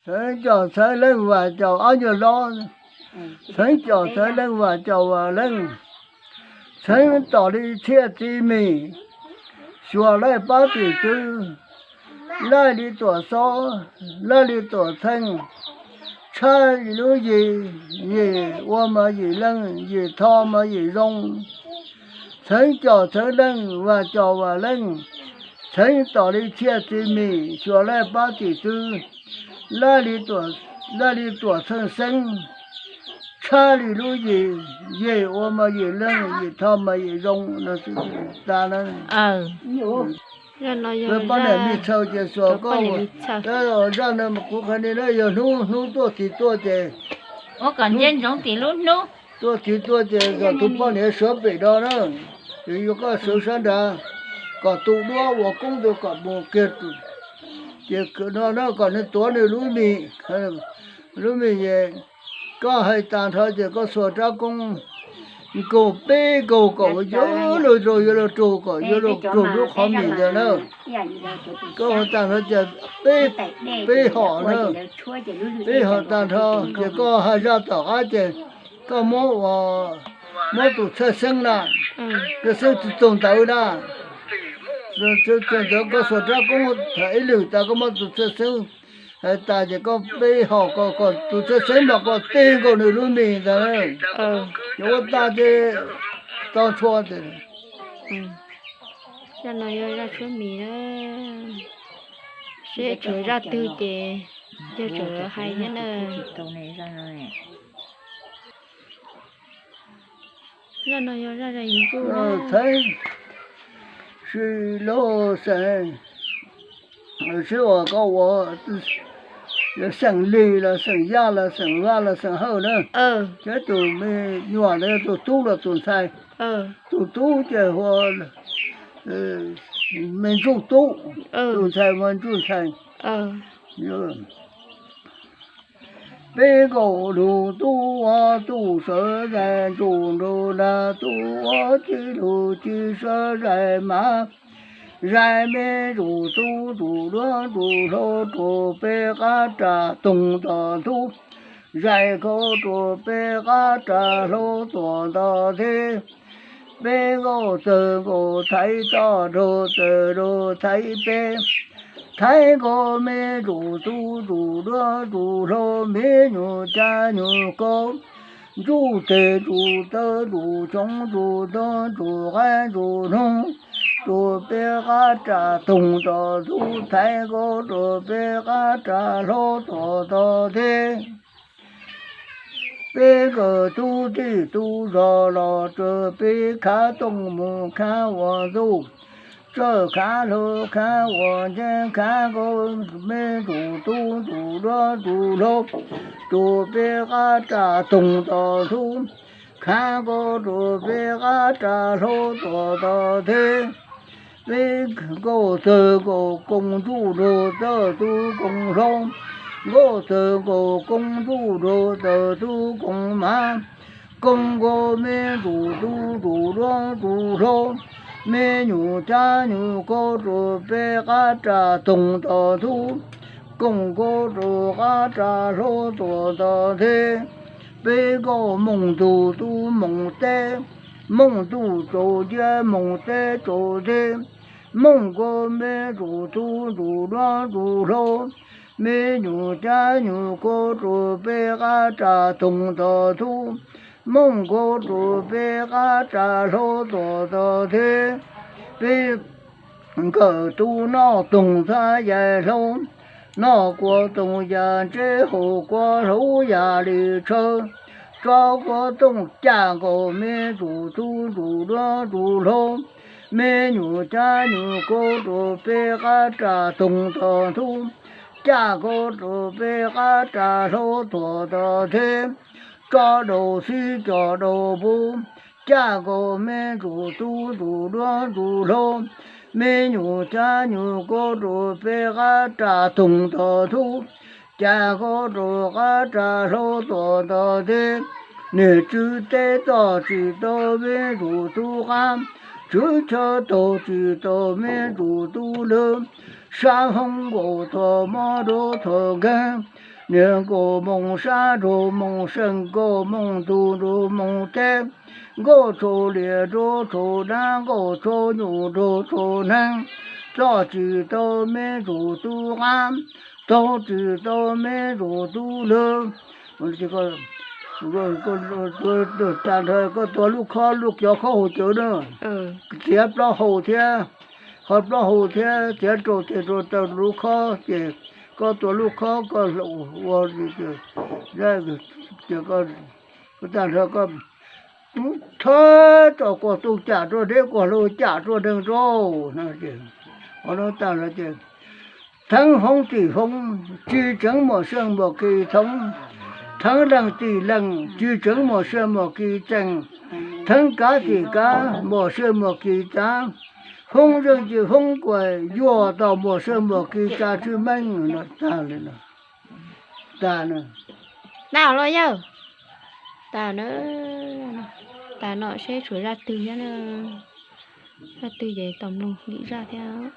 Txheeb com txheeb leej, vam com ob nyuag hlob. Txheeb com txheeb leej, vam com vam leej. Txheeb tom li txhiaj txiv mis, xyuas laij pab tim txwv. Laij li tuam xob, laij li tuam txheej, tshaj li lub yim, yim ua mas yim leej, yim tho mas yim zoo. Txheeb com txheeb leej, vam com vam leej. Txheeb tom li txhiaj txiv mis, xyuas laij pab tim txwv. Laij li tuam txheej xeeb, tshaj li lub yim, yim ua mas yim leej, yim tho mas yim zoo no. Tas na. Peb poj niam me txhaw ces xuas koj. Zaj no kuv qhia li na, yog hnub, hnub tuaj txiv tuaj ces, tuaj txiv tuaj ces kom tus poj niam sawv pem no na, yuav koj sawv sab nrad, kom tus duab ua koob tus kom mus kiag. Ces no na kom nws tuav nws lub mis, lub mis es koj hais tag nrho ces koj xuas rab koob nkaug peb nkaug kom yuav luag, yuav luag raug, kom yuav luag raug lub qhov mis ntawd na. Koj hais tag nrho ces peb, peb hom na, peb hom tag nrho ces koj hais zaj tom qab ces koj muab ua, muab tus txhaj xeeb na, txhaj xeeb txaus ntawv na, txaus ntawv koj xuas rab koob tham ib lwm tas koj muab tus txhaj xeeb hais tas ces koj peb hom kom, kom tus txhaj xeeb mas koj teg nkaus nws lub mis ntawd. Ces ua tas ces tso tshuaj. Zaj no yog zaj tshuab mis na, seb tshuav zaj twg ces yog tsum hais thiab na. Zaj no yog zaj, zaj ib txheeb, sib lub xeem, sib uas koj ua xeem Lis los xeem Yaj los xeem Vaj los xeem Hawj na, thiab tus me nyuam ntawd yog tus tub los tus ntxhais. Tus tub ces hu ua me Ntsuj Tub, tus ntxhais hu ua Ntsuj Ntxhais. Peb nkaus lug tub ua tub sawv zais ntsuj nrug nag, tub ua ci lug ci sawv zais mas, zais me ntsuj tub ntsuj duab ntsuj hlauv rua peb qab rag toog tog ntub, zais khaub rua peb qab rag hlauv tuam ntog teb. Peb nkaus txawg nkaus thaiv toj nrug txawg nrug thaiv peb, thaiv nkaus me ntsuj tub ntsuj duab ntsuj hlauv, me nyuam cab nyuam kaub, ntsuj teg ntsuj taw ntsuj xyoob ntsuj ntoo ntsuj qaib ntsuj noog, rua peb qab rag toog tog ntub, thaiv nkaus rua peb qab rag hlauv tuam ntog teb. Peb nkawm tub tij tub zog los tsuas peb khav tooj mus khav ua ntuj, txawj khav hlau khav ua nceb, khav nkaus me ntsuj tub ntsuj duab ntsuj hlauv, rua peb qab rag toog tog ntub, khav nkaus rua peb qab rag hlauv tuam ntog teb. Peb nkaus txawg nkaus koos ntsuj nrug txawj tub koos hlauv, nkaus txawg nkaus koos ntsuj nrug txawj tub koos mas, koos nkaus me ntsuj tub ntsuj duab ntsuj hlauv, me nyuam cab nyuam kaub rua peb qab rag toog tog ntub, koos nkaus rua qab rag hlauv tuam ntog teb. Peb nkaus mooj ntug tub mooj teb, mooj ntuj tsaus nciab mooj teb tsaus teb, mooj nkaus me ntsuj tub ntsuj duab ntsuj hlauv, me nyuam cab nyuam kaub rua peb qab rag toog tog ntub, mooj nkaus rua peb qab rag hlauv tuam ntog teb. Peb nkawm tub noj toog txhab yais hlau, noj kua toog yam ntseb, haus kua hlauv yam li tshaw, tso kua tooj caj nkaus me ntsuj tub ntsuj duab ntsuj hlauv, me nyuam cab nyuam kaub rua peb qab rag toog tog ntub, caj nkaus rua peb qab rag hlauv tuam ntog teb. Tso daus xib cos daus puv, caj nkaus me ntsuj tub ntsuj duab ntsuj hlauv, me nyuam cab nyuam kaub rua peb qab rag toog tog ntub, caj nkaus rua qab rag hlauv tuam ntog teb. Niam tswv teb txoj tsis tau me ntsuj tub qab, tswv chaw taug tsis tau me ntsuj tub lawv, sab hoob nkaus txhua mob rua txhua nkeeg, Niag nkauj moos sab nraug moos seej, nkauj moos ntug nraug moos teb, nkauj tsho liam nraug tsho dab, nkauj tsho nyuj nraug tsho neeg, txoj tsis tau me ntsuj tub qab, taug tsis tau me ntsuj tub lwg. Tag nrho koj tua lub khob, lub cov khob hauv cawv na, txiav plaub hau thiab, ho plaub hau thiab, txiav rau tes rau taw lub khob ces koj tua lub khob koj ua, ces tag nrho koj thawb tso kuas tu cam rua deb, kuas hlua cam rua neeg rau. Qhov no tag nrho ces theeb hoob tim hoob tsis tseev muaj siab muaj ki theeb, theeb leej tim leej tsis tseev muaj siab muaj ki txeej, theeb kav tim kav muaj siab muaj ki txav, hoob zeej tim hoob kuas yuav tau muaj siab muaj ki tsa tsis meej. Tag li no, tag na. Tag los yawg, tag na, tag no seb tshuav zaj twg thiab na, zaj twg ces tau mloog lim zaj thiab.